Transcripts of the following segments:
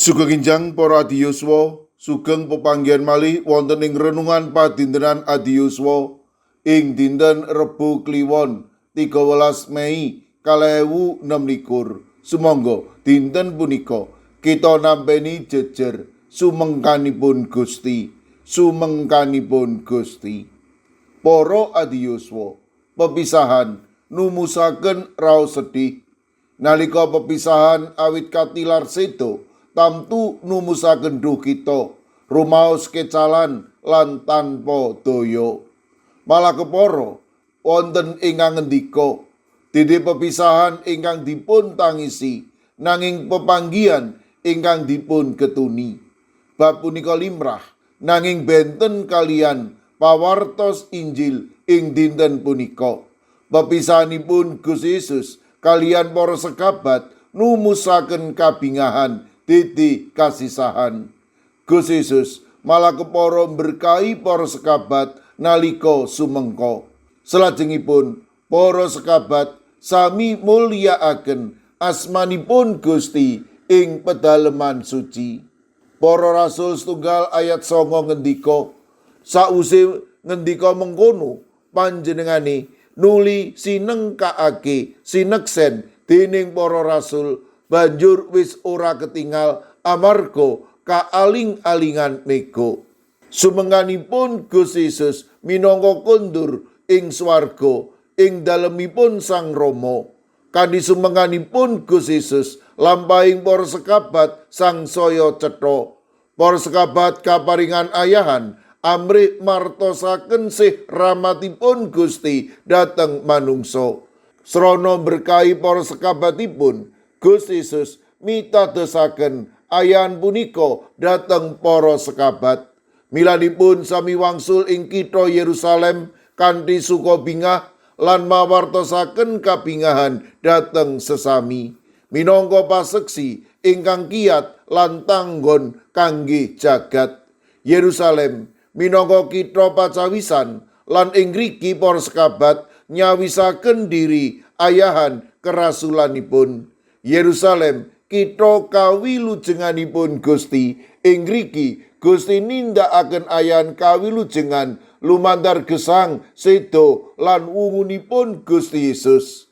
Sugeng enjang para adiyuswa, sugeng pepanggihan malih wonten ing renungan padintenan adiyuswa ing dinten Rebo Kliwon 13 Mei 2026. Sumangga dinten punika kita nampeni jejer sumengkanipun Gusti, sumengkanipun Gusti. Para adiyuswa, pepisahan numusaken raos sedih. Nalika pepisahan awit katilar sedo, tamtu numusaken duh kita, rumaos kecalan lan tanpa daya. Malah kepara wonten ingkang ngendika, dene pepisahan ingkang dipun tangisi nanging pepanggihan ingkang dipun ketuni. Bab punika limrah nanging benten kalian pawartos Injil ing dinten punika. Pepisahanipun Gusti Yesus kalian para sekabat numusaken kabingahan dede kasisahan. Gusti Yesus malah kepara berkahi para sekabat nalika sumengko. Salajengipun para sekabat sami mulyakaken asmanipun Gusti ing pedaleman suci. Para rasul setunggal ayat 9 ngendika, sawise ngendika mengkono panjenengane nuli sinengkakake sineksen dening para rasul, banjur wis ora ketingal amarga kaaling-alingan mega. Sumenganipun Gusti Yesus minangka kondur ing swarga ing dalemipun Sang Rama. Kanthi sumenganipun Gusti Yesus lampahing para sekabat sangsaya cetha. Para sekabat kaparingan ayahan amrih martosaken sih rahmatipun Gusti dhateng manungsa. Srana berkahi para sekabatipun, Gusti Yesus mitadosaken ayahan punika dhateng para sekabat. Milanipun sami wangsul ing kitha Yerusalem kanthi suka bingah lan mawartosaken kabingahan dhateng sesami. Minangka paseksi ingkang kiat lan tanggon kangge jagat. Yerusalem minangka kitha pacawisan lan ing ngriki para sekabat nyawisaken diri ayahan kerasulanipun. Yerusalem kitha kawilujenganipun Gusti, ing ngriki Gusti nindakaken ayahan kawilujengan lumantar gesang sedo lan wungunipun Gusti Yesus.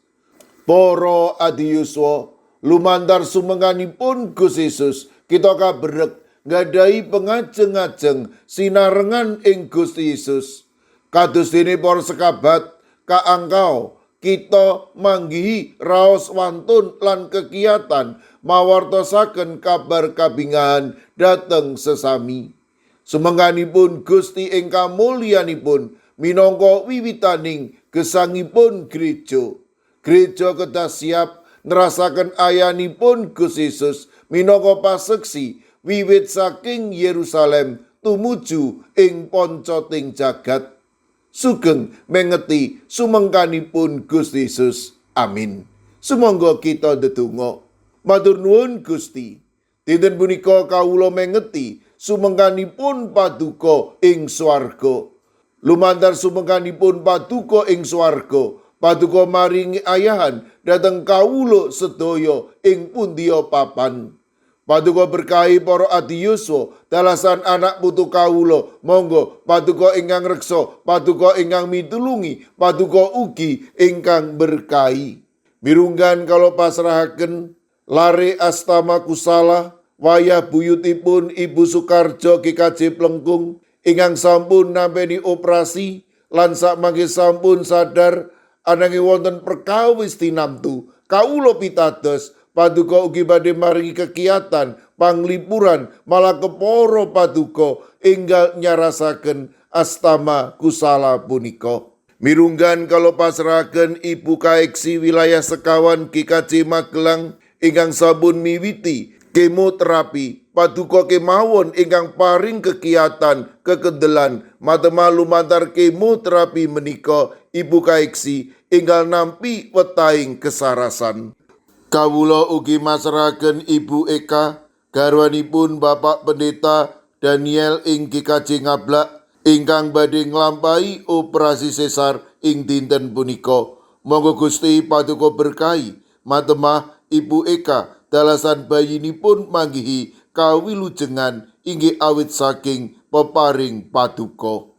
Para adiyuswa, lumantar sumenganipun Gusti Yesus kita kaberek nggadahi pengajeng-ajeng sinarengan ing Gusti Yesus. Kados dene para sekabat kaangkau, kita manggihi raos wantun lan kekiatan mawartosaken kabar kabingahan dhateng sesami. Sumenganipun Gusti ing kamulyanipun minangka wiwitaning gesangipun gereja. Gereja kedah siap nerasaken ayanipun Gusti Yesus minangka paseksi wiwit saking Yerusalem tumuju ing poncoting jagat. Sugeng mengeti sumengkanipun Gusti Yesus. Amin. Sumangga kita ndedonga. Matur nuwun, Gusti. Dinten punika kawula mengeti sumengkanipun Paduka ing swarga. Lumantar sumengkanipun Paduka ing swarga, Paduka maringi ayahan dhateng kawula sedaya ing pundiya papan. Paduka berkahi para adiyuswa dalasan anak putu kawula. Monggo Paduka ingkang reksa, Paduka ingkang mitulungi, Paduka ugi ingkang berkahi. Mirunggan kawula pasrahaken lare Astama Kusala, wayah buyutipun Ibu Sukarjo GKJ Plengkung ingkang sampun nampeni operasi lan sakmangke sampun sadar ananging wonten perkawis tinamtu. Kawula pitados, Paduka ugi badhe maringi kekiatan panglipuran, malah kepara Paduka enggal nyarasaken Astama Kusala punika. Mirunggan kawula pasrahaken Ibu Kaeksi wilayah sekawan GKJ Magelang ingkang sampun miwiti kemoterapi. Paduka kemawon ingkang paring kekiatan kekendelan matema lumantar kemoterapi menika Ibu Kaeksi enggal nampi wetahing kesarasan. Kawula ugi masrahaken Ibu Eka, garwanipun Bapak Pendeta Daniel ing GKJ Ngablak ingkang badhe nglampahi operasi sesar ing dinten punika. Monggo Gusti Paduka berkahi matemah Ibu Eka dalasan bayinipun manggihi Kawilujengan inggih awit saking peparing paduka.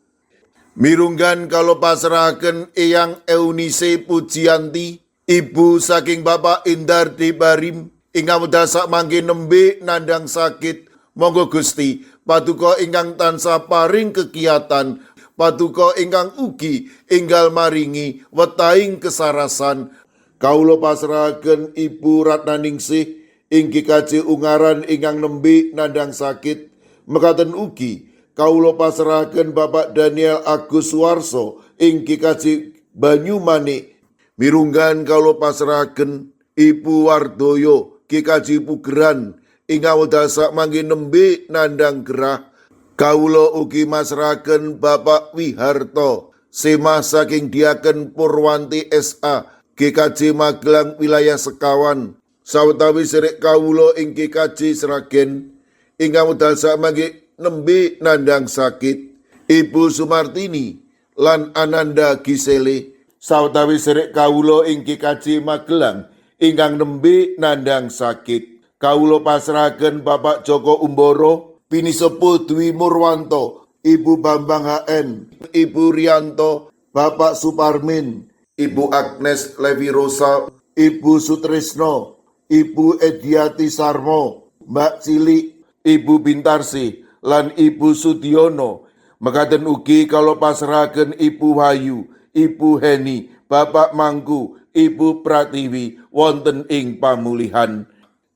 Mirunggan kawula pasrahaken Eyang Eunice Pujianti, ibu saking Bapak Indar Debarim, ingkang wekdal sakmangke nembe nandhang sakit. Monggo Gusti, paduka ingkang tansah paring kekiyatan, paduka ingkang ugi enggal maringi wetahing kesarasan. Kawula pasrahaken Ibu Ratnaningsih ing GKJ Ungaran ingkang nembe nandhang sakit. Mekaten ugi kawula pasrahaken Bapak Daniel Agus Suwarso ing GKJ Banyumanik. Mirunggan kawula pasrahaken Ibu Wardoyo GKJ Pugeran ingkang wekdal sakmangke nembe nandhang gerah. Kawula ugi masrahaken Bapak Wiharto Semah saking Diaken Purwanti SA GKJ Magelang wilayah Sekawan. Sawetawis sedherek kawula ing GKJ Sragen ingkang wekdal sakmangke nembe nandhang sakit, Ibu Sumartini lan Ananda Gisele. Sawetawis sedherek kawula ing GKJ Magelang ingkang nembe nandhang sakit. Kawula pasrahaken Bapak Joko Umboro, Pinisepuh Dwi Murwanto, Ibu Bambang HN, Ibu Rianto, Bapak Suparmin, Ibu Agnes Levi Rosa, Ibu Sutrisno, Ibu Ediati Sarmo, Mbak Cilik, Ibu Bintarsi, lan Ibu Sudiono. Mekaten ugi kawula pasrahaken Ibu Wahyu, Ibu Heni, Bapak Mangku, Ibu Pratiwi wonten ing pamulihan.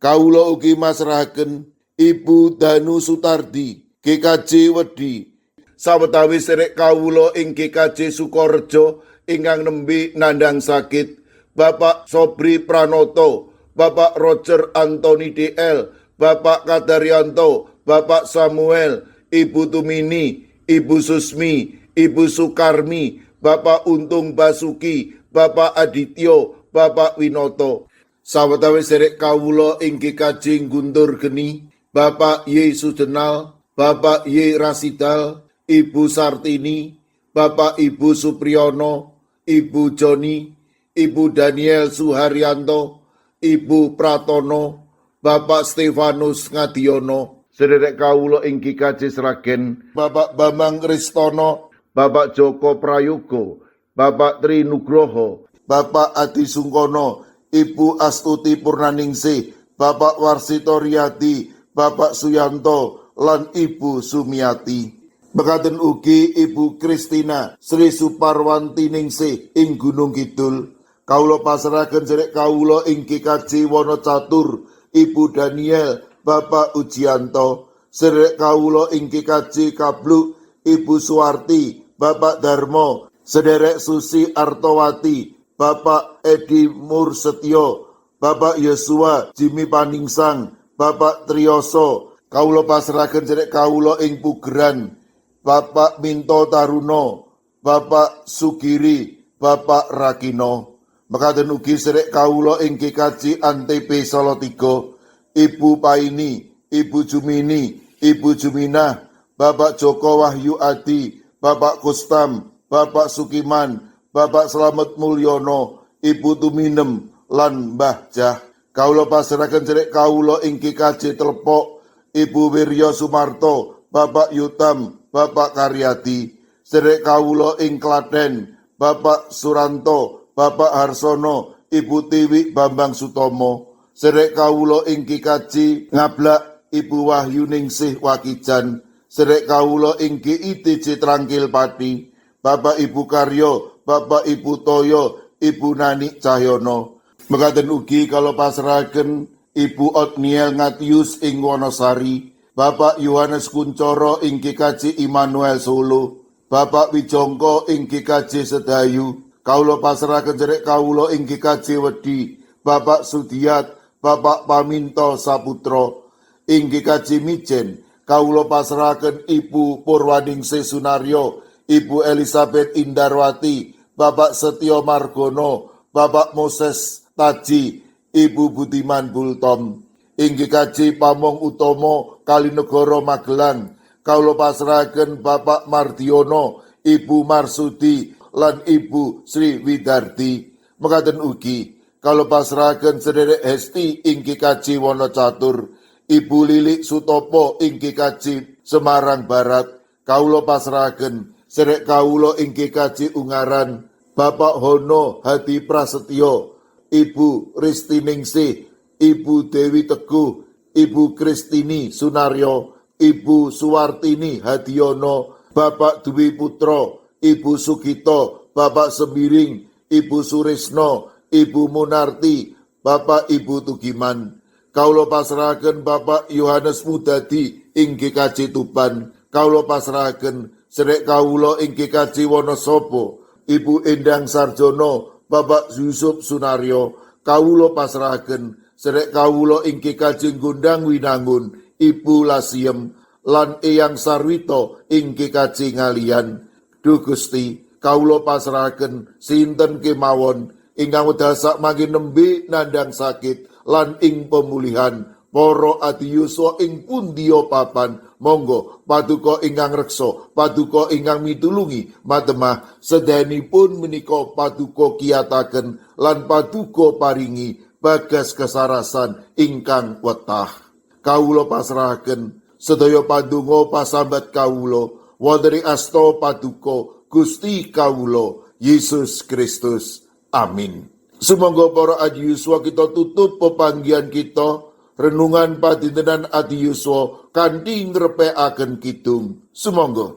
Kawula ugi masrahaken Ibu Danu Sutardi, GKJ Wedi. Sawetawis sedherek kawula ing GKJ Sukorejo ingkang nembe nandhang sakit, Bapak Sobri Pranoto, Bapak Roger Anthony DL, Bapak Kadaryanto, Bapak Samuel, Ibu Tumini, Ibu Susmi, Ibu Sukarmi, Bapak Untung Basuki, Bapak Adityo, Bapak Winoto. Sawetawis sedherek kawula ing GKJ Guntur Geni, Bapak Y Sujenal, Bapak Y Rasidal, Ibu Sartini, Bapak Ibu Supriyono, Ibu Joni, Ibu Daniel Suharyanto, Ibu Pratono, Bapak Stefanus Ngadiono, sedherek kawula ing GKJ Sragen, Bapak Bambang Ristono, Bapak Joko Prayogo, Bapak Tri Nugroho, Bapak Adi Sungkono, Ibu Astuti Purnaningsih, Bapak Warsito Riyadi, Bapak Suyanto, lan Ibu Sumiati. Mekaten ugi Ibu Kristina Sri Suparwanti Ningsih ing Gunung Kidul. Kawula pasrahaken sedherek kawula ing GKJ Wonocatur, Ibu Daniel, Bapak Ujianto, sedherek kawula ing GKJ Kabluk, Ibu Suwarti, Bapak Darmo, sederek Susi Artowati, Bapak Edi Mursetyo, Bapak Yosua Jimmy Paningsang, Bapak Triyoso. Kawula pasrahaken sedherek kawula ing Pugeran, Bapak Minto Taruno, Bapak Sugiri, Bapak Rakino. Mekaten ugi sedherek kawula ing GKJ Antp Salatiga, Ibu Paini, Ibu Jumini, Ibu Juminah, Bapak Joko Wahyu Adi, Bapak Kustam, Bapak Sukiman, Bapak Slamet Mulyono, Ibu Tuminem, lan Mbah Jah. Kawula pasrahaken sedherek kawula ing GKJ Telepok, Ibu Wiryo Sumarto, Bapak Yutam, Bapak Karyadi. Sedherek kawula ing Klaten, Bapak Suranto, Bapak Harsono, Ibu Tiwi Bambang Sutomo. Sedherek kawula ing GKJ Ngablak, Ibu Wahyu Ningsih Wakijan. Sedherek kawula ing GITJ Trangkil Pati, Bapak Ibu Karyo, Bapak Ibu Toyo, Ibu Nani Cahyono. Mekaten ugi kawula pasrahaken Ibu Otniel Ngatius ing Wonosari, Bapak Yohanes Kuncoro ing GKJ Immanuel Solo, Bapak Wijongko ing GKJ Sedayu. Kawula pasrahaken sedherek kawula ing GKJ Wedi, Bapak Sudiat, Bapak Paminto Saputro. Ing GKJ Mijen, kawula pasrahaken Ibu Purwaningsih Sunaryo, Ibu Elizabeth Indarwati, Bapak Setio Margono, Bapak Moses Taji, Ibu Budiman Bultom. Ing GKJ Pamong Utomo Kalinegoro Magelang, kawula pasrahaken Bapak Mardiono, Ibu Marsudi, lan Ibu Sri Widarti. Mekaten ugi kawula pasrahaken sedherek Hesti ing GKJ Wonocatur, Ibu Lilik Sutopo ing GKJ Semarang Barat. Kawula pasrahaken sedherek kawula ing GKJ Ungaran, Bapak Hono Hadi Prasetyo, Ibu Ristiningsih, Ibu Dewi Teguh, Ibu Kristini Sunaryo, Ibu Suwartini Hadiono, Bapak Dwi Putro, Ibu Sugito, Bapak Sembiring, Ibu Surisno, Ibu Munarti, Bapak Ibu Tugiman. Kawula pasrahaken Bapak Yohanes Mudadi ing GKJ Tuban. Kawula pasrahaken sedherek kawula ing GKJ Wonosobo, Ibu Endang Sarjono, Bapak Yusuf Sunaryo. Kawula pasrahaken sedherek kawula ing GKJ Gondang Winangun, Ibu Lasiem lan Eyang Sarwito ing GKJ Ngaliyan. Duh Gusti, kawula pasrahaken sinten kemawon ingkang wekdal sakmangke nembe nandhang sakit lan ing pemulihan para adiyuswa ing pundiya papan. Monggo paduka ingkang reksa, paduka ingkang mitulungi matemah sedayanipun menika paduka kiyataken lan paduka paringi bagas kesarasan ingkang wetah. Kawula pasrahaken sedaya pandonga pasambat kawula wonten ing asta paduka Gusti kawula Yesus Kristus. Amin. Sumangga para adiyuswa kita tutup pepanggihan kita renungan padintenan adiyuswa kanthi ngrepekaken kidung. Sumangga.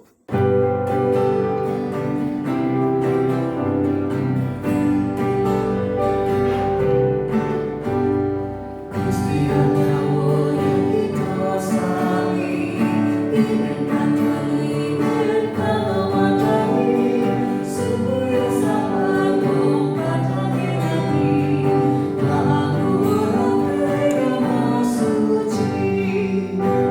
Gusti kawula kita sami.